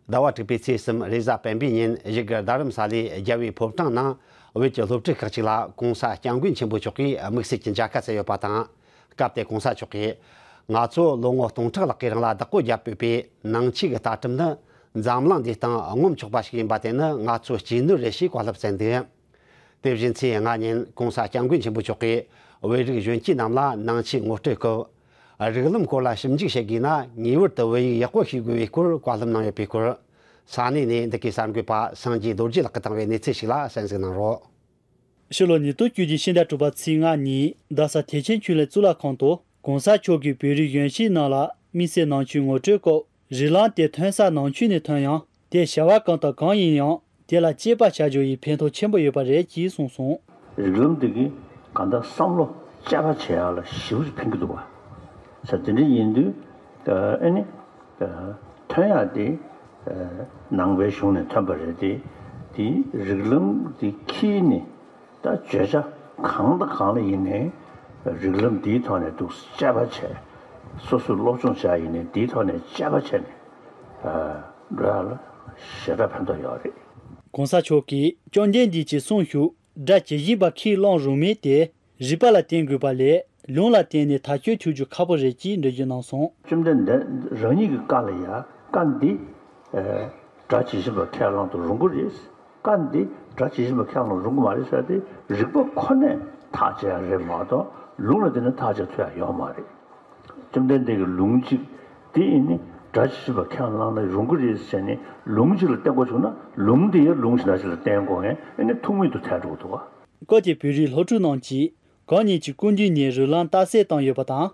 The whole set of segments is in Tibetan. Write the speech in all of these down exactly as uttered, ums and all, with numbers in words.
ཟླ་བ་དྲུག་པའི་ཚེས་གསུམ་རེས་གཟའ་སྤེན་པའི་ཉིན་བཞུགས་སྒར་རྡ་རམ་ས་ལའི་རྒྱལ་བའི་ཕོ་བྲང་ནང་བོད་ཀྱི་སློབ་ཕྲུག་ཁག་ཅིག་ལ་༸གོང་ས་༸སྐྱབས་མགོན་ཆེན་པོ་མཆོག་གིས་དམིགས་བསལ་གྱི་མཇལ་ཁ་བསྩལ་ཡོད་པ་དང་། སྐབས་དེར་༸གོང་ས་མཆོག་གིས། ང་ཚོ་ལོ་ངོ་སྟོང་ཕྲག་ལྷག་གི་རིང་ལ་བདག་པོ་རྒྱབ་ཡོད་པའི་ནང་ཆོས་ཀྱི་ལྟ་གྲུབ་ནི་འཛམ་གླིང་འདིའི་སྟེང་ངོམ་ཆོག་པ་ཞིག་ཡིན་པ་དེ་ནི་ང་ཚོའི་གཅེས་ནོར་རེད་ཞེས་བཀའ་སློབ་སྩལ་འདུག་དེ་བཞིན་ཚེས་ལྔ་ཉིན་༸གོང་ས་༸སྐྱབས་མགོན་ཆེན་པོ་མཆོག་གིས་བོད་རིགས་གཞོན་སྐྱེས་རྣམས་ལ་ནང་ཆོས་ངོ་སྤྲོད་སྐབས། རིགས་ལམ་སྐོར་ལ་ཞིབ་འཇུག་བྱེད་དགོས་ན་ངེས་པར་དུ་བོད་ཡིག་ཡག་པོ་ཤེས་དགོས་པའི་སྐོར་བཀའ་སློབ་གནང་ཡོད་པའི་སྐོར། ས་གནས་ནས་འདི་གའི་གསར་འགོད་པ་སངས་རྒྱས་རྡོ་རྗེ་ལགས་ཀྱིས་བཏང་བའི་གནས་ཚུལ་ཞིག་ལ་གསན་གཟིགས་གནང་རོགས། ཕྱི་ལོ་ཉིས་སྟོང་བཅུ་བཞི་ཕྱི་ཟླ་དྲུག་པ་ཚེས་ལྔ་ཉིན་རྡ་ས་ཐེག་ཆེན་ཆོས་གླིང་གཙུག་ལག་ཁང་དུ་༸གོང་ས་མཆོག་གིས་བོད་རིགས་གཞོན་སྐྱེས་རྣམས་ལ་དམིགས་བསལ་ནང་ཆོས་ངོ་སྤྲོད་སྐབས། རིགས་ལམ་དེ་ཐོན་ས་ནང་ཆོས་ནས་ཐོན་ཡང་། དེ་བྱ་བ་གང་དང་གང་ཡིན་ཡང་དེ་ལ་གཅེས་པར་བྱ་རྒྱུ་ཡི་ཕན་ཐོགས་ཆེན་པོ་ཡོད་པ་རེད་ཅེས་གསུངས་སོང་། རིགས་ལམ་དེ་གིས་གང་ལྟར་བསམ་བློ་དཔྱད་པ་བྱེད་ཡག་ལ་ཞེ་པོ་ཅིག་ཕན་གྱི་འདུག་བ། ས་དེ་འདྲ་ཡིན་དུས་ཨ་ནི་ཐོན་ཡག་དེ་ནང་པའི་གཞུང་ནས་ཐོན་པ་རེད་དེ། དེ་རིགས་ལམ་དེ་འཁྱེར་ནས། ད་བརྗོད་བྱ་གང་དང་གང་ལ་ཡིན་ནའི་རིགས་ལམ་འདིའི་ཐོག་ནས་འདུག་དཔྱད་པ་བྱས། སོ་སོས་སློབ་སྦྱོང་བྱ་ཡིན་ནའི་འདིའི་ཐོག་ནས་དཔྱད་པ་བྱས་ནས་འགྲོ་ཡག་ལ་ཞེ་དྲག་ཕན་ཐོགས་ཡོད་རེད། གོང་ས་མཆོག་གིས་བཅོམ་ལྡན་འདས་ཀྱི་གསུང་ཞུ་སྒྲ་ཇི་བཞིན་པ་ཁས་བླངས་རུང་མིན་ཏེ། རིགས་པ་ལ་བརྟེན་དགོས་པ་ལས་ལུང་ལ་བརྟེན་ནས་ཐག་གཅོད་ཐུབ་རྒྱུ་ཁག་པོ་རེད་ཅེས་འགྲེལ་བརྗོད་གནང་སོང་། བཅོམ་ལྡན་འདས་རང་ཉིད་ཀྱི་བཀའ་ལ་ཡ་བཀའ་འདི་སྒྲ་ཇི་བཞིན་པ་ཁས་བླངས་དུ་རུང་གི་རེད། བཀའ་འདི་སྒྲ་ཇི་བཞིན་པ་ཁས་བླངས་རུང་གི་མ་རེད་ཟེར་ཏེ་རིགས་པ་ཁོ་ནས་ཐག་བཅད་ཡ་རེད་མ་གཏོགས་ལུང་ལ་བརྟེན་ནས་ཐག་བཅད་ཐུབ་ཡ་ཡོད་མ་རེད། བཅོམ་ལྡན་འདས་ཀྱི་ལུང་གཅིག་འདི་ཡིན་ནི་སྒྲ་ཇི་བཞིན་པ་ཁས་བླངས་ན་རུང་གི་རེད་ཟེར་ནས་ལུང་གཅིག་ལ་བརྟེན་དགོས་བྱུང་ན་ལུང་འདི་ཡང་ལུང་གཞན་དག་ཅིག་ལ་བརྟེན་དགོས་ངེས་ཨ་ནི་ཐུག་མེད་དུ་ཐལ་འགྲོ་གི་འདུག་བ། སྐབས་དེར་བོད་རིགས་སློབ་ཕྲུག་རྣམས་ཀྱིས་གང་ཉིད་ཀྱི་སྐུ་མདུན་ནས་རིགས་ལམ་རྟགས་གསལ་བཏང་ཡོད་པ་དང་།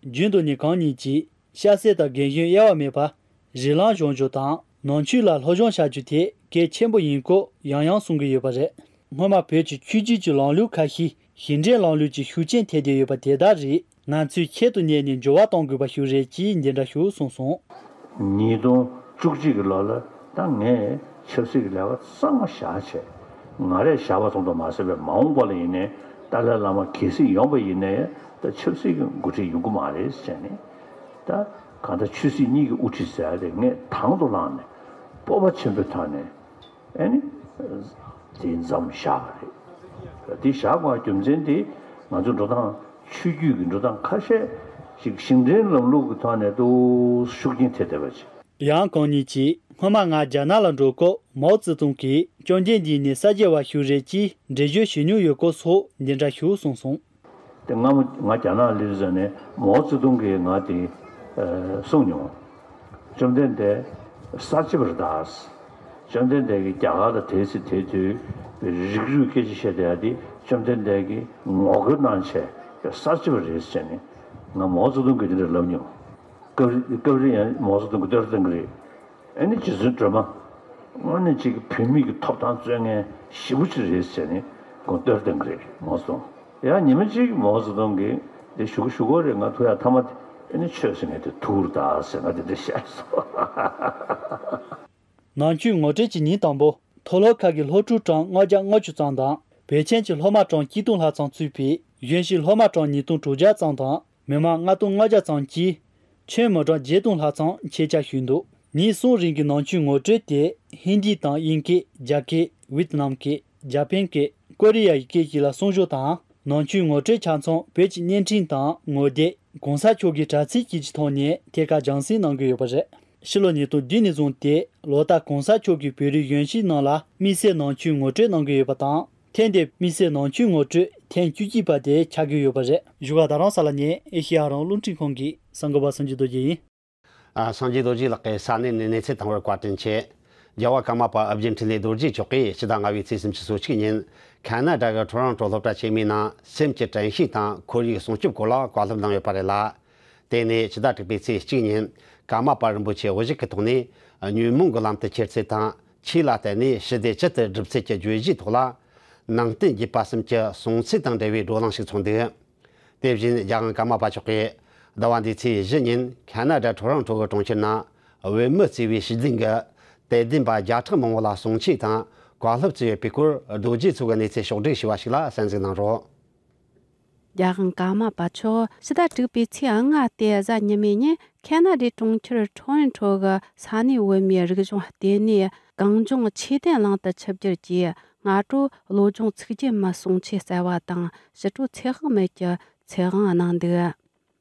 རྒྱུན་དུ་ནས་གང་ཉིད་ཀྱིས་སྐྱ་སེར་དང་རྒན་གཞོན་དབྱེ་བ་མེད་པར་རིགས་ལམ་སྦྱོང་རྒྱུ་དང་ནང་ཆོས་ལ་སློབ་སྦྱོང་བྱ་རྒྱུ་དེ་གལ་ཆེན་པོ་ཡིན་སྐོར་ཡང་ཡང་གསུང་གི་ཡོད་པ་རེད། སྔོན་མ་བོད་ཀྱི་ཆོས་བརྒྱུད་ཀྱི་ལམ་ལུགས་ཁ་ཤས་ཞིང་བྲན་ལམ་ལུགས་ཀྱི་ཤུགས་རྐྱེན་ཐེབས་བསྡད་ཡོད་པ་དེ་དག་རིགས་ང་ཚོས་ཁྱད་དུ་གཉེར་ནས་འགྱུར་བ་གཏོང་དགོས་པ་ཞིག་རེད་ཅེས་འདི་འདྲ་ཞིག་གསུངས་སོང་། ཉིས་སྟོང་བཅུ་གཅིག་གི་ལོ་ལ་ད་ངས་ཆབ་སྲིད་ཀྱི་ལས་ཀ་གཙང་མ་བཞག་བྱས། ང་རས་བཞག་པ་ཙམ་དུ་མ་ཟད་པའི་མ་འོངས་པ་ལ་ཡིན་ནའི་ཏཱ་ལའི་བླ་མ་གལ་སྲིད་ཡོང་པ་ཡིན་ནའི་ད་ཆབ་སྲིད་ཀྱི་འགོ་ཁྲིད་ཡོང་གི་མ་རེད་ཟེར་ནས། ད་གང་ལྟར་ཆོས་སྲིད་གཉིས་ཀྱི་དབུ་ཁྲིད་ཟེར་ཡ་དེ་ངས་དང་དུ་བླངས་ནས་སྤོབས་པ་ཆེན་པོའི་ཐོག་ནས། ཨ་ནི། དེ་མཚམས་བཞག་པ་རེད། དེ་བཞག་པའི་རྒྱུ་མཚན་དེ་ང་ཚོ་འགྲོ་སྟངས་ཆོས་བརྒྱུད་ཀྱི་འགྲོ་སྟངས་ཁ་ཤས་ཤིག་ཞིང་བྲན་ལམ་ལུགས་ཀྱི་ཐོག་ནས་ཏོག་ཤུགས་རྐྱེན་ཐེབས་བསྡད་པ་ཅིག་ཡང་གང་ཉིད་ཀྱིས་སྔོན་མ་ང་རྒྱ་ནག་ལ་འགྲོ་སྐབས་མའོ་ཙེ་ཏུང་གིས་བཅོམ་ལྡན་འདས་ནི་གསར་བརྗེ་བ་ཞིག་རེད་ཅེས་འགྲེལ་བརྗོད་བྱེད་མྱོང་ཡོད་སྐོར་སོགས་འདི་འདྲ་ཞིག་གསུངས་སོང་། དེ་སྔ་མོ་ང་རྒྱ་ནག་སླེབས་ཙང་ནས་མའོ་ཙེ་ཏུང་གིས་ང་དེ་གསུངས་མྱོང་། བཅོམ་ལྡན་འདས་གསར་བརྗེ་པ་རེད་ད། བཅོམ་ལྡན་འདས་ཀྱིས་རྒྱ་གར་ལ་དེའི་ཚེ་དེའི་དུས་རིགས་རུས་སྐད་ཆ་བཤད་བསྡད་ཡ་དེ་བཅོམ་ལྡན་འདས་ཀྱིས་ངོ་རྒོལ་གནང་བྱས་གསར་བརྗེ་པ་རེད་ཟེར་ནས་ང་མའོ་ཙེ་ཏུང་གིས་དེ་འདྲ་ལབ་མྱོང་། སྐབས་སྐབས་རེ་ཡང་མའོ་ཙེ་ཏུང་གིས་བསྟོད་ར་གཏོང་གི་རེད། ཨ་ནི་རྗེ་བཙུན་སྒྲོལ་མ། དངོས་གནས་ཅིག་བོད་མི་གི་ཐོབ་ཐང་རྩོད་མཁན་ཞེ་པོ་ཅིག་རེད་ཟེར་ནས་ཁོང་བསྟོད་གཏོང་གི་རེད་མའོ་ཙེ་ཏུང་། ཡང་ཉི་མ་གཅིག་མའོ་ཙེ་ཏུང་གིས་འདི་ཞུ་གི་ཞུ་གི་རེད་ང་ཐུག་ཡ་ཐ་མ་དེ་ཨ་ནི་ཆོས་ཟེར་མཁན་དེ་ཐུག་རེད་ད་ཟེར་ང་དེ་འདྲ་བཤད་སོང་། ནང་ཆོས་ངོ་སྤྲོད་ཀྱི་ཉིན་དང་པོ་མཐོ་སློབ་ཁག་གི་སློབ་ཕྲུག་གྲངས་ལྔ་བརྒྱ་ལྔ་བཅུ་ཙམ་དང་བོད་ཁྱིམ་གྱི་སློབ་མ་གྲངས་ཆིག་སྟོང་ལྷག་ཙམ་ཚུད་པའི་གཞོན་གཞིས་སློབ་མ་གྲངས་ཉིས་སྟོང་དྲུག་བརྒྱ་ཙམ་དང་། མི་མང་ལྔ་སྟོང་ལྔ་བརྒྱ་ཙམ་གྱིས་ཁྱོན་མི་གྲངས་བརྒྱད་སྟོང་ལྷག་ཙམ་ཆེད་བཅར་ཞུས་འདུག་ཉིན་གསུམ་རིང་གི་ནང་ཆོས་ངོ་སྤྲོད་དེ་ཧིན་དི་དང་དབྱིན་སྐད། རྒྱ་སྐད། ཝི་ཏི་ནམ་སྐད། ཇ་པན་སྐད། ཀོ་རི་ཡ་ཡི་སྐད་བཅས་ལ་གསུང་བཤད་དང་ནང་ཆོས་ངོ་སྤྲོད་ཆ་ཚང་བོད་ཀྱི་བརྙན་འཕྲིན་དང་ངོ་དེབ་གོང་ས་མཆོག་གི་དྲ་ཚིགས་བཅས་ཀྱི་ཐོག་ནས་ཐད་ཀར་རྒྱང་སྲིང་གནང་གི་ཡོད་པ་རེད། ཕྱི་ལོ་ཉིས་སྟོང་བདུན་ནས་བཟུང་སྟེ་ལོ་ལྟར་གོང་ས་མཆོག་གིས་བོད་རིགས་གཞོན་སྐྱེས་རྣམས་ལ་དམིགས་བསལ་ནང་ཆོས་ངོ་སྤྲོད་གནང་གི་ཡོད་པ་དང་། ཐེངས་འདིའི་དམིགས་བསལ་ནང་ཆོས་ངོ་སྤྲོད་ཐེངས་བཅུ་གཅིག་པ་དེ་ཆགས་ཀྱི་ཡོད་པ་རེད། བཞུགས་སྒར་རྡ་རམ་ས་ལ་ནས་ཨེ་ཤེ་ཡ་རང་དབང་རླུང་འཕྲིན་ཁང་གི་གསར་འགོད་པ་སངས་རྒྱས་རྡོ་རྗེ་ཡིན། ཨ། སངས་རྒྱས་རྡོ་རྗེ་ལགས་ཀྱིས་ས་གནས་ནས་གནས་ཚུལ་བཏང་བར་བཀའ་དྲིན་ཆེ། རྒྱལ་བ་ཀརྨ་པ་ཨོ་རྒྱན་འཕྲིན་ལས་རྡོ་རྗེ་མཆོག་གིས་ཕྱི་ཟླ་ལྔ་པའི་ཚེས་སུམ་ཅུ་སོ་གཅིག་ཉིན་ཁ་ན་ཌ་གི་ཊོ་རོན་ཊོ་སློབ་གྲྭ་ཆེན་མོའི་ནང་སེམས་ཀྱི་དྲན་ཤེས་དང་ཁོར་ཡུག་སྲུང་སྐྱོབ་སྐོར་ལ་བཀའ་སློབ་གནང་ཡོད་པ་རེད་ལ། དེ་ནས་ཕྱི་ཟླ་དྲུག་པའི་ཚེས་གཅིག་ཉིན་ཀརྨ་པ་རིན་པོ་ཆེ་དབུ་བཞུགས་ཀྱི་ཐོག་ནས་ཉོན་མོངས་ཀྱི་ལམ་དུ་ཁྱེར་ཚུལ་དང་ཆོས་ལ་བརྟེན་ནས་ཞི་བདེ་ཇི་ལྟར་སྒྲུབ་ཚུལ་གྱི་བརྗོད་གཞིའི་ཐོག་ལ། ནང་བསྟན་རྒྱུད་པ་གསུམ་གྱི་གསུང་ཚུལ་དང་འབྲེལ་བའི་བགྲོ་གླེང་ཞིག་ཚོགས་འདུག་དེ་བཞིན་རྒྱལ་དབང་ཀརྨ་པ་མཆོག་གིས་ཟླ་བ་འདིའི་ཚེས་བཞི་ཉིན་ཁ་ན་ཌ་ཊོ་རོན་ཊོ་གི་གྲོང་ཁྱེར་ནང་བོད་མི་གཙོས་པའི་ཞི་བདེ་གི་དད་ལྡན་པ་བརྒྱ་ཕྲག་མང་པོ་ལ་གསུང་ཆོས་དང་བཀའ་སློབ་སྩལ་ཡོད་པའི་སྐོར་རྡོ་རྗེ་མཚོ་གིས་གནས་ཚུལ་ཕྱོགས་བསྒྲིགས་ཞུས་པ་ཞིག་ལ་གསན་གཟིགས་གནང་རོགས། རྒྱལ་དབང་ཀརྨ་པ་མཆོག་ཕྱི་ཟླ་དྲུག་པའི་ཚེས་ལྔ་སྟེ་གཟའ་ཉི་མའི་ཉིན་ ཁེ་ན་ཌའི་གྲོང་ཁྱེར་ཊོ་རོན་ཊོ་གི་ས་གནས་བོད་མིའི་རིག་གཞུང་ལྟེ་གནས་གངས་ལྗོངས་ཆོས་ལྡན་གླིང་དུ་ཆིབས་བསྒྱུར་གྱིས། སྔ་དྲོ་བློ་སྦྱོང་ཚིག་བརྒྱད་མའི་གསུང་ཆོས་སྩལ་བ་དང་། ཕྱི་དྲོ་ཚེ་དབང་མེད་ཀྱི་ཚེ་དབང་གནང་འདུག་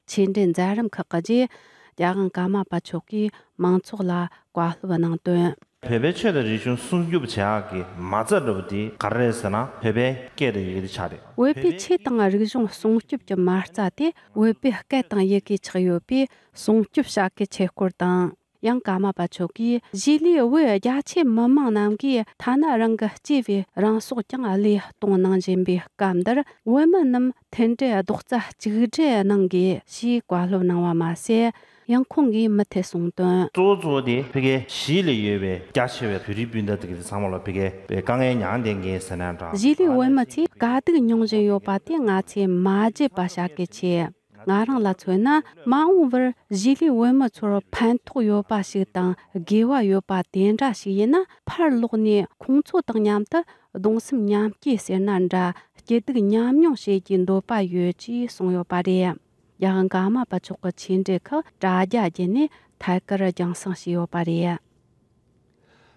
ཆེས་འབྲེལ་མཛད་རིམ་ཁག་གི་རྗེས། རྒྱལ་དབང་ཀརྨ་པ་མཆོག་གིས་མང་ཚོགས་ལ་བཀའ་སློབ་གནང་དོན། བོད་པའི་ཆོས་དང་རིག་གཞུང་སྲུང་སྐྱོབ་བྱེད་ཡག་གི་མ་རྩ་འདྲ་བོ་དེ་ག་རེ་རེད་ཟེར་ན། བོད་པའི་སྐད་དང་ཡི་གེ་དེ་ཆགས་རེད། བོད་པའི་ཆོས་དང་རིག་གཞུང་སྲུང་སྐྱོབ་ཀྱི་མ་རྩ་དེ་བོད་པའི་སྐད་དང་ཡི་གེ་ཆགས་ཡོད་པས། སྲུང་སྐྱོབ་བྱ་གི་ཆོས་སྐོར་དང་། ཡང་ཀརྨ་པ་མཆོག་གིས། གཞིས་ལུས་བོད་རྒྱ་ཆེ་མི་མང་རྣམས་ཀྱིས་ཐ་ན་རང་གི་གཅེས་པའི་རང་སྲོག་ཀྱང་བློས་གཏོང་གནང་བཞིན་པའི་སྐབས་འདིར། བོད་མི་རྣམས་མཐུན་སྒྲིལ་རྡོག་རྩ་གཅིག་སྒྲིལ་གནང་དགོས་ཞེས་བཀའ་སློབ་གནང་བ་མ་ཟད། ཡང་ཁོང་གིས་མུ་མཐུད་གསུངས་དོན། གཙོ་བོ་གཙོ་བོ་དེ་ཕ་གིའི་གཞིས་ལ་ཡོད་པའི་རྒྱ་ཆེ་བའི་བོད་རིགས་སྤུན་ཟླ་དེ་ག་དེ་ཚང་མ་ལ་ཕ་གིའི་དཀའ་ངལ་མྱངས་བསྡད་མཁན་ཟེར་ན་འདྲ། གཞིས་ལུས་བོད་མི་ཚོས་དཀའ་སྡུག་མྱོང་བཞིན་ཡོད་པ་དེ་ང་ཚོས་མ་བརྗེད་པ་བྱ་གལ་ཆེ། ང་རང་ལ་མཚོན་ན། མ་འོངས་པར་གཞིས་ལུས་བོད་མི་ཚོར་ཕན་ཐོགས་ཡོད་པ་ཞིག་དང་། དགེ་བ་ཡོད་པ་དེ་འདྲ་ཞིག་ཡིན་ན། ཕར་ལོག་ནས་ཁོང་ཚོ་དང་མཉམ་དུ་གདུང་སེམས་མཉམ་སྐྱེད་ཟེར་ན་འདྲ། སྐྱིད་སྡུག་མཉམ་མྱོང་བྱེད་ཀྱི་འདོད་པ་ཡོད་ཅེས་གསུངས་ཡོད་པ་རེད། རྒྱལ་དབང་ཀརྨ་པ་མཆོག་གི་ཆོས་འབྲེལ་ཁག་དྲ་རྒྱ་བརྒྱུད་ནས་ཐད་ཀར་རྒྱང་སྲིང་བྱས་ཡོད་པ་རེད།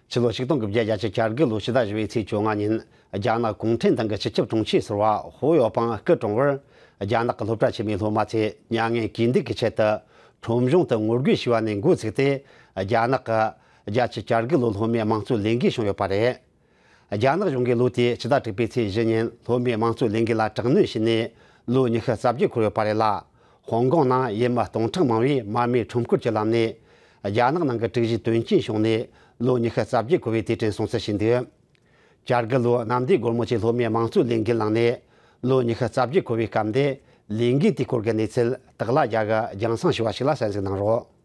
ཕྱི་ལོ་ཆིག་སྟོང་དགུ་བརྒྱ་བརྒྱད་ཅུ་གྱ་དགུ་ལོའི་ཕྱི་ཟླ་བཞི་པའི་ཚེས་བཅོ་ལྔ་ཉིན། རྒྱ་ནག་གུང་ཁྲན་ཏང་གི་སྤྱི་ཁྱབ་དྲུང་ཆེ་ཟུར་པ་ཧུའུ་ཡའོ་པང་སྐུ་གྲོངས་པར། རྒྱ་ནག་གི་སློབ་གྲྭ་ཆེན་མོའི་སློབ་མ་ཚོས་མྱ་ངན་གུས་འདུད་ཀྱི་ཆེད་དུ། ཁྲོམ་གཞུང་དུ་ངོ་རྒོལ་བྱས་པ་ནས་འགོ་བཙུགས་ཏེ། རྒྱ་ནག་གི་བརྒྱད་ཅུ་གྱ་དགུ་ལོའི་སློབ་མའི་དམངས་གཙོའི་ལས་འགུལ་བྱུང་ཡོད་པ་རེད། རྒྱ་ནག་གཞུང་གིས་ལོ་དེའི་ཕྱི་ཟླ་དྲུག་པའི་ཚེས་བཞི་ཉིན་སློབ་མའི་དམངས་གཙོའི་ལས་འགུལ་ལ་དྲག་གནོན་བྱས་ནས་ལོ་ཉི་ཤུ་རྩ་བརྒྱད་འཁོར་ཡོད་པ་རེད་ལ། ཧོང་ཀོང་ནང་ཡུལ་མི་སྟོང་ཕྲག་མང་བོས་མར་མེའི་ཁྲོམ་སྐོར་གྱི་ལམ་ནས་རྒྱ་ནག་ནང་གི་དྲུག་བཞིའི་དོན་རྐྱེན་བྱུང་ནས་ལོ་ཉི་ཤུ་རྩ་བརྒྱད་འཁོར་བའི་དུས་དྲན་སྲུང་བརྩི་བྱས་འདུག་བྱ་དགའ་ལོའི་གནམ་བདེ་སྒོར་མོ་ཆེའི་སློབ་མའི་དམངས་གཙོའི་ལས་འགུལ་ནང་ནས་ལོ་ཉི་ཤུ་རྩ་བརྒྱད་འཁོར་བའི་སྐབས་འདིར་ལས་འགུལ་དེའི་སྐོར་གྱི་གནས་ཚུལ་དག་ལ་རྒྱ་གར་རྒྱང་སྲིང་ཞུ་བ་ཞིག་ལ་གསན་གཟིགས་གནང་རོགས།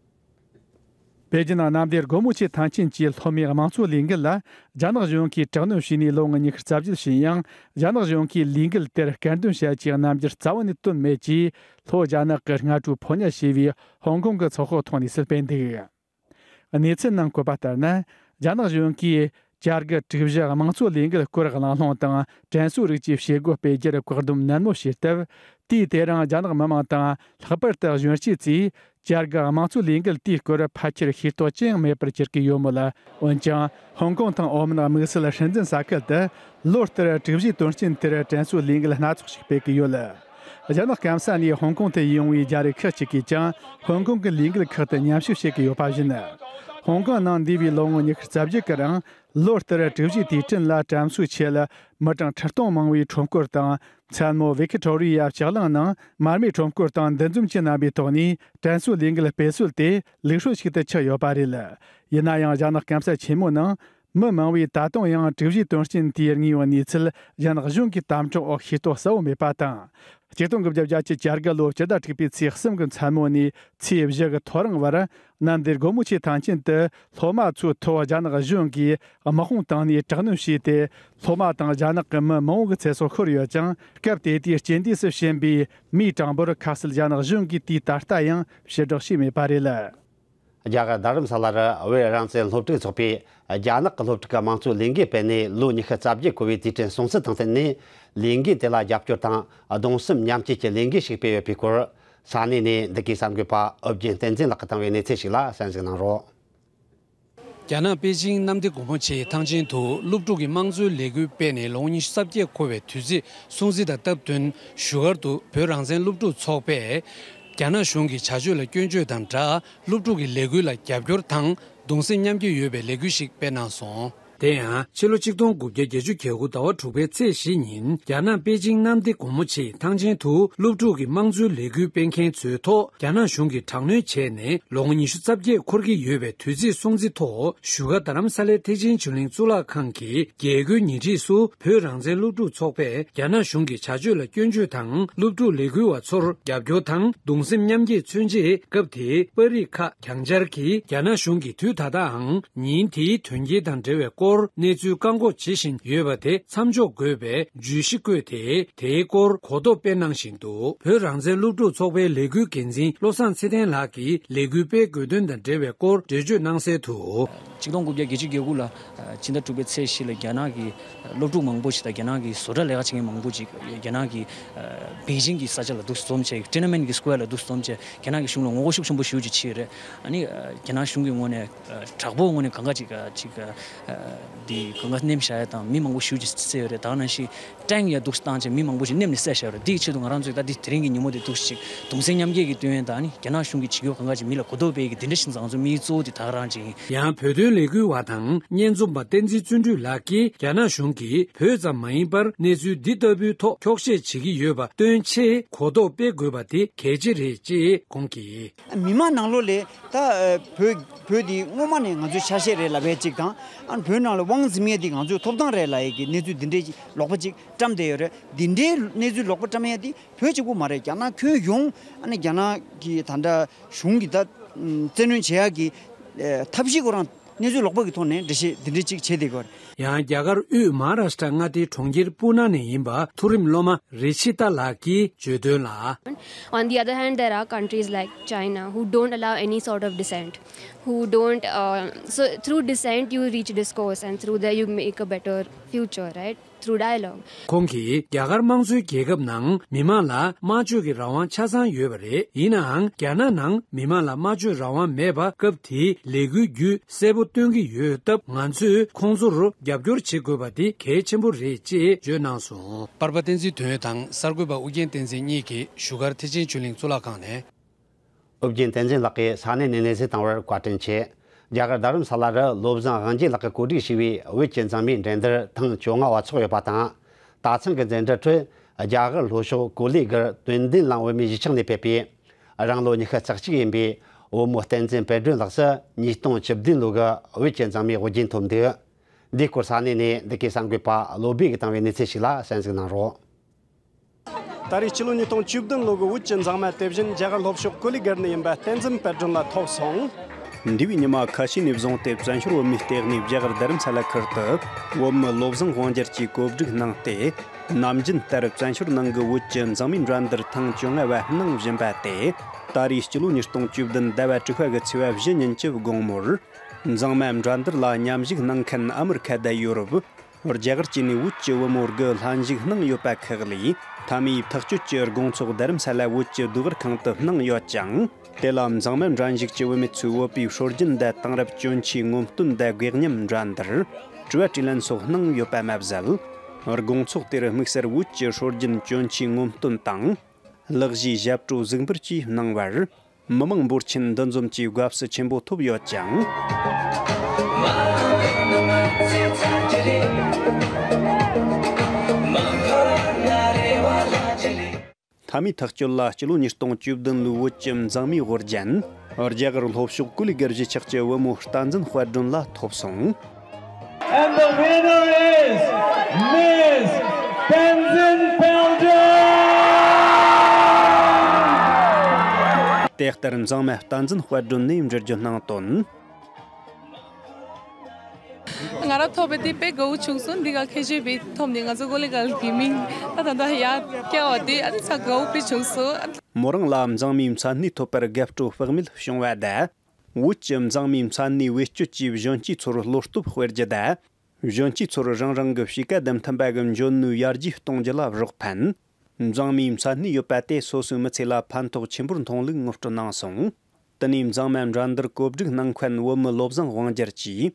པེ་ཅིན་ནང་གནམ་བདེ་སྒོར་མོ་ཆེ་ཐང་ཆེན་གྱི་སློབ་མའི་དམངས་གཙོའི་ལས་འགུལ་ལ་རྒྱ་ནག་གཞུང་གིས་དྲག་གནོན་བྱས་ནས་ལོ་ངོ་ཉི་ཤུ་རྩ་བརྒྱད་ཕྱིན་ཡང་། རྒྱ་ནག་གཞུང་གིས་ལས་འགུལ་དེར་སྐད་འདོན་བྱ་ཆེད་རྣམ་འགྱུར་རྩ་བ་ནས་བཏོན་མེད་ཅེས། ལྷོ་རྒྱ་ནག་གི་སྔ་དྲོའི་ཕོ་ཉ་ཞེས་པའི་ཧོང་ཀོང་གི་ཚོགས་ཁག་ཐོག་ནས་གསལ་སྤེལ་འདུག་གནས་ཚུལ་ནང་བཀོད་པ་ལྟར་ན། རྒྱ་ནག་གཞུང་གིས་བྱ་དགའ་དྲུག་བཞི་དམངས་གཙོ་ལས་འགུལ་སྐོར་གླེང་སློང་དང་དྲན་གསོའི་རིགས་ཀྱི་བྱེད་སྒོ་སྤེལ་རྒྱུར་བཀག་སྡོམ་ནན་མོ་བྱས་སྟབས། དུས་དེ་རིང་རྒྱ་ནག་མི་མང་དང་ལྷག་པར་དུ་གཞོན་སྐྱེས་ཚོས་བྱ་དགའ་དམངས་གཙོ་ལས་འགུལ་དེའི་སྐོར་ཕལ་ཆེར་ཤེས་རྟོགས་ཅི་ཡང་མེད་པར་གྱུར་གྱི་ཡོད་མོད། འོན་ཀྱང་། ཧོང་ཀོང་དང་ཨོ་མན་དམིགས་བསལ་སྲིད་འཛིན་ས་ཁུལ་དུ་ལོ་ལྟར་དྲུག་བཞིའི་དོན་རྐྱེན་དེར་དྲན་གསོའི་ལས་འགུལ་སྣ་ཚོགས་ཤིག་སྤེལ་གྱི་ཡོད། རྒྱ་ནག་སྐམ་ས་ནས་ཧོང་ཀོང་དུ་ཡོང་བའི་རྒྱ་རིགས་ཁག་ཅིག་གིས་ཀྱང་ཧོང་ཀོང་གི་ལས་འགུལ་ཁག་ཏུ་མཉམ་ཞུགས་བྱེད་ཀྱི་ཡོད་པ་བཞིན། ཧོང་ཀོང་ནང་འདས་པའི་ལོ་ངོ་ཉི་ཤུ་རྩ་བརྒྱད་ཀྱི་རིང་ལོ་ལྟར་དྲུག་བཞིའི་དུས་དྲན་ལ་དྲན་གསོའི་ཆེད་མི་གྲངས་ཁྲི་སྟོང་མང་བོས་ཁྲོམ་སྐོར་དང་། མཚན་མོ་ཝི་ཀི་ཊོ་རི་ཡ་ལྕགས་གླིང་ནང་མར་མེའི་ཁྲོམ་སྐོར་དང་འདུ་འཛོམས་བཅས་རྣམ་པའི་ཐོག་ནས་དྲན་གསོའི་ལས་འགུལ་སྤེལ་སྲོལ་དེ་ལུགས་སྲོལ་ཞིག་ཏུ་ཆགས་ཡོད་པ་རེད། ཡིན་ན་ཡང་རྒྱ་ནག་སྐམ་ས་ཆེན་མོའི་ནང་མི་མང་བོས་ད་དུང་ཡང་དྲུག་བཞིའི་དོན་རྐྱེན་དེའི་དངོས་ཡོད་གནས་ཚུལ་རྒྱ་ནག་གཞུང་གི་དམ་དྲག་འོག་ཤེས་རྟོགས་གསལ་བོ་མེད་པ་དང་། ཆིག་སྟོང་དགུ་བརྒྱ་བརྒྱད་ཅུ་གྱ་དགུ་ལོའི་སྤྱི་ཟླ་དྲུག་པའི་ཚེས་གསུམ་གྱི་མཚན་མོ་ནས་ཚེས་བཞི་གི་ཐོ་རངས་བར་གནམ་བདེ་སྒོ་མོ་ཆེའི་ཐང་ཆེན་དུ་སློབ་མ་ཚོའི་ཐོག་རྒྱ་ནག་གཞུང་གིས་དམག་དཔུང་བཏང་ནས་དྲག་གནོན་བྱས་ཏེ། སློབ་མ་དང་རྒྱ་ནག་གི་མི་མང་བོ་གི་ཚེ་སྲོག་ཤོར་ཡོད་ཅིང་། སྐབས་དེ་དུས་རྐྱེན་འདས་སུ་ཕྱིན་པའི་མིའི་གྲངས་འབོར་ཁ་གསལ་རྒྱ་ནག་གཞུང་གིས་དུས་ད་ལྟ་ཡང་ཕྱིར་བསྒྲགས་བྱས་མེད་པ་རེད། རྒྱ་གར་རྡ་རམ་ས་ལར་བོད་རང་བཙན་སློབ་ཕྲུག་ཚོགས་པས་རྒྱ་ནག་གི་སློབ་ཕྲུག་གི་དམངས་གཙོའི་ལས་འགུལ་སྤེལ་ནས་ལོ་ཉི་ཤུ་རྩ་བརྒྱད་འཁོར་བའི་དུས་དྲན་སྲུང་བརྩི་དང་བསྟུན་ནས་ལས་འགུལ་དེ་ལ་རྒྱབ་སྐྱོར་དང་གདུང་སེམས་མཉམ་སྐྱེད་ཀྱི་ལས་འགུལ་ཞིག་སྤེལ་ཡོད་པའི་སྐོར། ས་གནས་ནས་འདི་གའི་གསར་འགོད་པ་ཨོ་རྒྱན་བསྟན་འཛིན་ལགས་ཀྱིས་བཏང་བའི་གནས་ཚུལ་ཞིག་ལ་གསན་གཟིགས་གནང་རོགས། རྒྱ་ནག་པེ་ཅིང་གནམ་བདེ་སྒོ་མོ་ཆེའི་ཐང་ཆེན་དུ་སློབ་ཕྲུག་གི་དམངས་གཙོའི་ལས་འགུལ་སྤེལ་ནས་ལོ་ངོ་ཉི་ཤུ་རྩ་བརྒྱད་འཁོར་བའི་དུས་ཚིགས་སྲུང་བརྩི་དང་སྟབས་བསྟུན། བཞུགས་སྒར་དུ་བོད་རང་བཙན་སློབ་ཕྲུག་ཚོགས་པས་རྒྱ་ནག་གཞུང་གི་བྱ་སྤྱོད་ལ་སྐྱོན་བརྗོད་དང་སྦྲགས། སློབ་ཕྲུག་གི་ལས་འགུལ་ལ་རྒྱབ་སྐྱོར་དང་གདུང་སེམས་མཉམ་སྐྱེད་ཡོད་པའི་ལས་འགུལ་ཞིག་སྤེལ་གནང་སོང་། དེ་ཡང་ཕྱི་ལོ་ཆིག་སྟོང་དགུ་བརྒྱ་བརྒྱད་ཅུ་གྱ་དགུ་ཟླ་བ་དྲུག་པའི་ཚེས་བཞི་ཉིན་རྒྱ་ནག་པེ་ཅིང་གནམ་བདེ་སྒོ་མོ་ཆེའི་ཐང་ཆེན་དུ་སློབ་ཕྲུག་གི་དམངས་གཙོའི་ལས་འགུལ་སྤེལ་མཁན་ཚོའི་ཐོག་རྒྱ་ནག་གཞུང་གིས་དྲག་གནོན་བྱས་ནས་ལོ་ངོ་ཉི་ཤུ་རྩ་བརྒྱད་འཁོར་གྱི་ཡོད་པའི་དུས་ཚིགས་སྲུང་བརྩི་ཐོག་བཞུགས་སྒར་རྡ་རམ་ས་ལའི་ཐེག་ཆེན་ཆོས་གླིང་གཙུག་ལག་ཁང་གི་རྒྱལ་སྒོའི་ཉེ་འཁྲིས་སུ་བོད་རང་བཙན་སློབ་ཕྲུག་ཚོགས་པས་རྒྱ་ནག་གཞུང་གི་བྱ་སྤྱོད་ལ་སྐྱོན་བརྗོད་དང་སློབ་ཕྲུག་ལས་འགུལ་བ་ཚོར་རྒྱབ་སྐྱོར་དང་གདུང་སེམས་མཉམ་སྐྱེད་མཚོན་ཆེད་སྐབས་དེའི་པར་རིས་ཁག་གྱང་སྦྱར་གྱིས་རྒྱ་ནག་གཞུང་གིས་དུས་ད་ལྟའང་ཉིན་དེའི་དོན་རྐྱེན་དང་འབྲེལ་བའི་སྐོར། སྐོར་གནས་ཚུལ་བཀག་འགོག་བྱེད་བཞིན་ཡོད་པ་དེ་མཚམས་འཇོག་དགོས་པའི་བརྗོད་གཞི་བཀོད་དེ། དེའི་སྐོར་གོ་རྟོགས་སྤེལ་གནང་བཞིན་འདུག་བོད་རང་བཙན་སློབ་ཕྲུག་ཚོགས་པའི་ལས་འགུལ་འགན་འཛིན་བློ་བཟང་ཚེ་བརྟན་ལགས་ཀྱིས་ལས་འགུལ་སྤེལ་དགོས་དོན་དང་འབྲེལ་བའི་སྐོར་འགྲེལ་བརྗོད་གནང་གསལ་དུ། ཆིག་སྟོང་དགུ་བརྒྱ་བརྒྱད་ཅུ་གྱ་དགུ་ལ་ཕྱི་ཟླ་དྲུག་པའི་ཚེས་བཞི་ལ་རྒྱ་ནག་གི་སློབ་ཕྲུག་མང་པོ་ཞིག་དང་རྒྱ་ནག་གི་བཟོ་གྲྭ་ལས་ཀ་བྱེད་མཁན་མང་པོ་ཞིག་རྒྱ་ནག་གི་པེ་ཅིང་གི་ས་ཆ་ལ་འདུག་འཛོམས་བྱས། ཊེན་ཨན་མེན་གྱི་སྐུ་ཝེར་ལ་འདུག་འཛོམས་བྱས། རྒྱ་ནག་གི་གཞུང་ལ་ངོ་རྒོལ་ཤུགས་ཆེན་པོ་ཞེ་པོ་ཅིག་བྱས་རེད། ཨ་ནི་རྒྱ་ནག་གཞུང་གི་ངོས་ནས་དྲག་པོའི་ངོས་ནས་གང་ག་ཅིག་ཅིག་འདི་གང་ག་མནན་བཞག་ཡ་དང་མི་མང་པོ་ཞེ་པོ་ཅིག་བསད་ཡོད་རེད། ད་ག་ནང་བཞིན་ཊེང་ཡ་འདུག་བཏང་བྱས་མི་མང་པོ་ཞིག་མནན་ནས་བསད་བཞག་ཡོད་རེད། འདིའི་ཆེད་དུ་ང་རང་ཚོས་ད་འདི་དེ་རིང་གི་ཉིན་མོ་འདི་འདུག་ཅིག་གདུང་སེམས་མཉམ་སྐྱེད་ཀྱི་དོན་ཡོད་དང་ནི་རྒྱ་ནག་གཞུང་གིས་བྱེད་རྒྱུ་གང་ག་ཅིག་མི་ལ་གོ་རྟོགས་སྤེལ་གྱི་འདི་འདྲ་ཞིག་བཟང་ཚོ་མིའི་གཙོ་བོ་འདི་ད་ག་རང་ཅིག་ཡིན། ཡང་བོད་དོན་ལས་འགུལ་བ་དང་བརྙན་འཛོམས་པ་བསྟན་འཛིན་བརྩོན་འགྲུས་ལགས་ཀྱིས་རྒྱ་ནག་གཞུང་གིས་བོད་ཙམ་མ་ཡིན་པར་གནས་ཚུལ་འདི་ལྟ་བུའི་ཐོག་འཁྱོག་བཤད་བྱེད་ཀྱི་ཡོད་པ་སྟོན་ཆེད་གོ་རྟོགས་སྤེལ་དགོས་པ་དེ་གལ་ཆེ་རེད་ཅེས་དགོངས་ཀྱིས། མི་མང་ནང་ལོགས་ལས་ད་བོད་བོད་འདི་སྔོན་མ་ནས་ང་ཚོའི་ཆ་ཤས་རེད་ལབ་པའི་གཅིག་དང་། ཨ་བོད་ནང་ལ་དབང་འཛིན་མཁན་འདི་ང་ཚོའི་ཐོབ་ཐང་རེད་ལབ་ཡས་ཀྱི་གནས་ཚུལ་འདི་འདྲའི་ལོག་པ་ཅིག་བཀྲམ་བསྡད་ཡོད་རེད། འདི་འདྲའི་གནས་ཚུལ་ལོག་པ་བཀྲམ་ཡས་འདི་བོད་གཅིག་པུ་མ་རེད། རྒྱ་ནག་ཁྱོན་ཡོངས་ཨ་ནི་རྒྱ་ནག་གི་ད་ལྟ་གཞུང་གི་ད་བཙན་གནོན་བྱེད་ཡག་གི་ཐབས་ཤེས་ཁོ་རང་གནས་ཚུལ་ལོག་པ་གི་ཐོག་ནས་འགྲེལ་བཤད་འདི་འདྲའི་ཅིག་བྱེད་བསྡད་ཡོད་རེད། ཡང་རྒྱ་གར་དབུས་མ་ཧཱ་རཱ་ཤི་ཏྲ་མངའ་སྡེའི་གྲོང་ཁྱེར་པུ་ན་ནས་ཡིན་པ་མཐོ་རིམ་སློབ་མ་རི་ཆི་ཏ་ལགས་ཀྱིས་བརྗོད་དོན་ལ། On the other hand, there are countries like China who don't allow any sort of dissent, who don't, uh, so through dissent you reach discourse and through there you make a better future, right? Through dialogue. ཁོང་གིས་རྒྱ་གར་དམངས་གཙོའི་རྒྱལ་ཁབ་ནང་མི་མང་ལ་སྨྲ་བརྗོད་ཀྱི་རང་དབང་ཆ་ཚང་ཡོད་པ་རེད། ཡིན་ནའང་རྒྱ་ནག་ནང་མི་མང་ལ་སྨྲ་བརྗོད་རང་དབང་མེད་པ་སྐབས་དེའི་ལས་འགུལ་བརྒྱུད་གསལ་པོ་སྟོན་གྱི་ཡོད་སྟབས། ང་ཚོས་ཁོང་ཚོར་རྒྱབ་སྐྱོར་བྱེད་དགོས་པ་དེ་གལ་ཆེན་པོ་རེད་ཅེས་བརྗོད་གནང་སོང་། པར་པ་བསྟན་འཛིན་དོན་ཡོད་དང་གསར་འགོད་པ་ཨུ་རྒྱན་བསྟན་འཛིན་གཉིས་ཀྱིས་བཞུགས་སྒར་ཐེག་ཆེན་ཆོས་གླིང་གཙུག་ལག་ཁང་ནས། ཨུ་རྒྱན་བསྟན་འཛིན་ལགས་ཀྱིས་ས་གནས་ནས་གནས་གཟིགས་བཏང་བར་བཀའ་དྲིན་ཆེ། རྒྱ་གར་རྡ་རམ་ས་ལ་རུ་བློ་བཟང་དབང་རྒྱལ་ལགས་ཀྱིས་གོ་སྒྲིག་བྱས་པའི་བོད་ཀྱི་མཛངས་མའི་འགྲན་བསྡུར་ཐེངས་བཅོ་ལྔ་བ་འཚོགས་ཡོད་པ་དང་། ད་ཐེངས་ཀྱི་འཛིན་གྲྭ་ཁྲོད་རྒྱ་གར་ལྷོ་ཕྱོགས་ཀོ་ལི་གྷལ་དོན་ལྡན་གླིང་བོད་མིའི་གཞིས་ཆགས་ནས་ཕེབས་པའི་རང་ལོ་ཉི་ཤུ་རྩ་གཅིག་ཡིན་པའི་བུ་མོ་བསྟན་འཛིན་དཔལ་སྒྲོན་ལགས་སུ་ཉིས་སྟོང་བཅུ་བདུན་ལོ་གི་བོད་ཀྱི་མཛངས་མའི་དབུ་རྒྱན་ཐོབ་འདུག་འདིའི་སྐོར་ས་གནས་ནས་འདི་གའི་གསར་འགོད་པ་བློ་བྷེ་གིས་བཏང་བའི་གནས་ཚུལ་ཞིག་ལ་གསན་གཟིགས་གནང་རོགས། ད་རེས་སྤྱི་ལོ་ཉིས་སྟོང་བཅུ་བདུན་ལོ་གི་བོད་ཀྱི་མཛངས་མ་དེ་བཞིན་རྒྱ་གར་ལྷོ་ཕྱོགས་ཀོ་ལི་གྷལ་ནས་ཡིན་པ་བསྟན་འཛིན་དཔལ་སྒྲོན་ལགས་ཐོབ་སོང་། འདས་པའི་ཉི་མ་ཁ་ཤས་ནས་བཟུང་སྟེ་བཙན་བྱོལ་བོད་མིའི་ལྟེ་གནས་རྒྱ་གར་རྡ་རམ་ས་ལ་ཁུལ་དུ་བོད་མི་བློ་བཟང་དབང་རྒྱལ་གྱིས་གོ་སྒྲིག་གནང་སྟེ། ནམ་རྒྱུན་ལྟར་བཙན་བྱོལ་ནང་གི་བོད་ཀྱི་མཛངས་མའི་འགྲན་བསྡུར་ཐེངས་བཅོ་ལྔ་བ་གནང་བཞིན་པ་དེ། ད་རེས་སྤྱི་ལོ་ཉིས་སྟོང་བཅུ་བདུན་ཟླ་བ་དྲུག་པ་གི་ཚེས་པ་བཞི་ཉིན་གྱི་དགོང་མོར། མཛངས་མ་འགྲན་བསྡུར་ལ་མཉམ་ཞུགས་གནང་མཁན་ཨ་མི་རི་ཁ་དང་ཡོ་རོབ། རྒྱ་གར་བཅས་ནས་བོད་ཀྱི་བུ་མོ་དགུ་ལྷན་ཞུགས་གནང་ཡོད་པ་ཁག་ལས། མཐའ་མའི་ཐག་གཅོད་ཀྱི་དགོང་ཚོགས་རྡ་རམ་ས་ལ་བོད་ཀྱི་ཟློས་གར་ཁང་དུ་གནང་ཡོད་ཅིང་། དེ་ལ་མཛངས་མ་འགྲན་ཞུགས་ཀྱི་བུད་མེད་ཚོས་བོད་པའི་སྲོལ་རྒྱུན་དང་དེང་རབས་གྱོན་ཆས་ངོམ་སྟོན་དང་སྒེག་ཉམས་འགྲན་བསྡུར། དྲི་བ་དྲིས་ལན་སོགས་གནང་ཡོད་པ་མ་ཟད། དགོང་ཚོགས་དེར་དམིགས་བསལ་བོད་ཀྱི་སྲོལ་རྒྱུན་གྱོན་ཆས་ངོམ་སྟོན་དང་། ལག་བཞིའི་ཞབས་བྲོ་གཟིགས་འབུལ་བཅས་གནང་བར། མི་མང་འབོར་ཆེན་འདུ་འཛོམས་ཀྱིས་དགའ་བསུ་ཆེན་པོ་ཐོབ་ཡོད་ཅིང་། མཐའ་མའི་ཐག་གཅོད་ལ་སྤྱི་ལོ་ཉིས་སྟོང་བཅུ་བདུན་ལོའི་བོད་ཀྱི་མཛངས་མའི་དབུ་རྒྱན། རྒྱ་གར་ལྷོ་ཕྱོགས་ཀོ་ལི་གྷལ་གཞིས་ཆགས་ཀྱི་བུ་མོ་བསྟན་འཛིན་དཔལ་སྒྲོན་ལ་ཐོབ་སོང་། And the winner is Miss Tenzin Palden. དེ་ལྟར་མཛངས་མ་བསྟན་འཛིན་དཔལ་སྒྲོན་ནས་འབྲི་རྒྱུ་གནང་དོན། ང་རང་ཐོབ་པ་དེ་དཔེ་དགའ་བོ་བྱུང་སོང་། འདི་ག་ཁྱད་ཆོས་པའི་ཐོབ་ནས་ང་ཚོ་ཀོ་ལི་གྷལ་གྱི་མིང་ད་ད་ལྟ་ཡར་བསྐྱལ་བ་དེ་ཨ་ནི་ས་དགའ་བོ་དཔེ་བྱུང་སོང་། མོ་རང་ལ་མཛངས་མའི་མཚན་གནས་ཐོབ་པར་དགའ་སྤྲོ་དཔག་མེད་བྱུང་བ་དང་། བོད་ཀྱི་མཛངས་མའི་མཚན་གནས་བེད་སྤྱོད་ཀྱིས་གཞོན་སྐྱེས་ཚོར་བློ་སྟོབས་སྤེལ་རྒྱུ་དང་། གཞོན་སྐྱེས་ཚོར་རང་རང་གི་གཤིས་ཀ་དང་མཐུན་པ་གི་འཇོན་ནུས་ཡར་རྒྱས་གཏོང་རྒྱུ་ལ་རོགས་ཕན། མཛངས་མའི་མཚན་གནས་ཡོད་པ་དེ་སོ་སོའི་མི་ཚེ་ལ་ཕན་ཐོགས་ཆེན་པོར་མཐོང་ལུགས་ངོ་སྤྲོད་གནང་སོང་། དེ་ནས་མཛངས་མ་འགྲན་བསྡུར་གོ་སྒྲིག་གནང་མཁན་བུ་མོ་བློ་བཟང་དབང་རྒྱལ་གྱིས།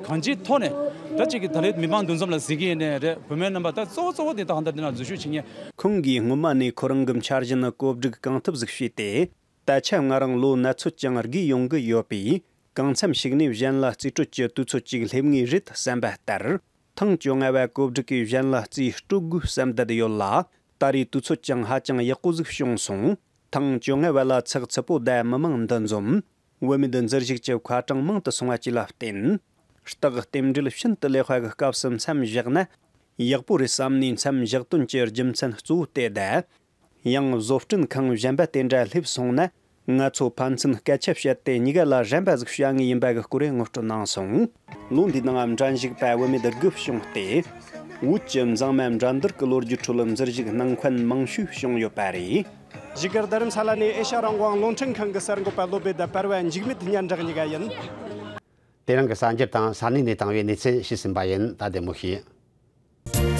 གང་ཅིའི་ཐོག་ནས་ད་ཅིག་གི་ད་རེས་མི་མང་འདུ་འཛོམས་ལ་གཟིགས་ཀྱི་ཡིན་ནའི་རེད། བུད་མེད་རྣམ་པ་ད་གཙོ་བོ་གཙོ་བོ་དེ་ད་གང་ལྟར་འདི་ན་འཛུལ་ཞུགས་བྱེད་མཁན། ཁོང་གིས་སྔོན་མ་ནས་ཁོ་རང་གི་འཆར་གཞི་ནི་གོ་སྒྲིག་གང་ཐུབ་ཟིག་བྱས་ཏེ། ད་ཆ་ང་རང་ལོ་ན་ཚོད་ཀྱང་རྒས་ཡོང་གི་ཡོད་པས། གང་འཚམ་ཞིག་ནས་གཞན་ལ་རྩིས་སྤྲོད་ཀྱི་དུས་ཚོད་ཅིག་སླེབས་ངེས་རེད་བསམ་པ་ལྟར། ཐེངས་བཅོ་ལྔ་བ་གོ་སྒྲིག་གིས་གཞན་ལ་རྩིས་སྤྲོད་དགོས་བསམ་བསྡད་ཡོད་ལ། ད་རེས་དུས་ཚོད་ཀྱང་ཧ་ཅང་ཡག་པོ་ཟིག་བྱུང་སོང་། ཐེངས་བཅོ་ལྔ་བ་ལ་ཚགས་ཚུད་པོ་དང་མི་མང་འདུ་འཛོམས། བུད་མེད་འཛུལ་ཞུགས་ཀྱི་ཁ་གྲངས་མང་དུ་སོང་བ་བཅས་ལ་བརྟེན། རྟགས་རྟེན་འབྲེལ་ཤིན་ཏུ་ལེགས་པ་གི་སྐབས་སུ་མཚམས་བཞག་ན། ཡག་པོ་རེད་བསམ་ནས་མཚམས་བཞག་དོན་གྱི་རྒྱུ་མཚན་གཙོ་བོ་དེ་དང་། ཡང་བཟོ་སྐྲུན་ཁང་གཞན་པ་དེ་འདྲ་སླེབས་སོང་ན། ང་ཚོ་ཕན་ཚུན་སྐད་ཆ་བཤད་དེ་གཉིས་ཀ་ལ་གཞན་པ་ཟིག་བྱ་ངེས་ཡིན་པ་གི་སྐོར་ངོ་སྤྲོད་གནང་སོང་། ལོ་འདིའི་ནང་འགྲན་ཞུགས་པ་བུད་མེད་དགུ་བྱུང་སྟེ། བོད་ཀྱི་མཛངས་མ་འགྲན་བསྡུར་གྱི་ལོ་རྒྱུས་ཁྲོད་འཛུལ་ཞུགས་གནང་མཁན་མང་ཤོས་བྱུང་ཡོད་པ་རེད། བཞུགས་སྒར་རྡ་རམ་ས་ལ་ནས་ཨེ་ཤ་རང་དབང་རླུང་འཕྲིན་ཁང་གི་གསར་འགོད་པ་བློ་བདེ་དང་བར་བ་འཇིགས་མེད་སྙན་གྲགས་གཉིས་ཀ་ཡིན། དེ་རིང་གི་གསར་འགྱུར་དང་ས་གནས་ནས་བཏང་བའི་གནས་ཚུལ་ཞུས་ཟིན་པ་ཡིན། ད་བདེ་མོ་བྱོས།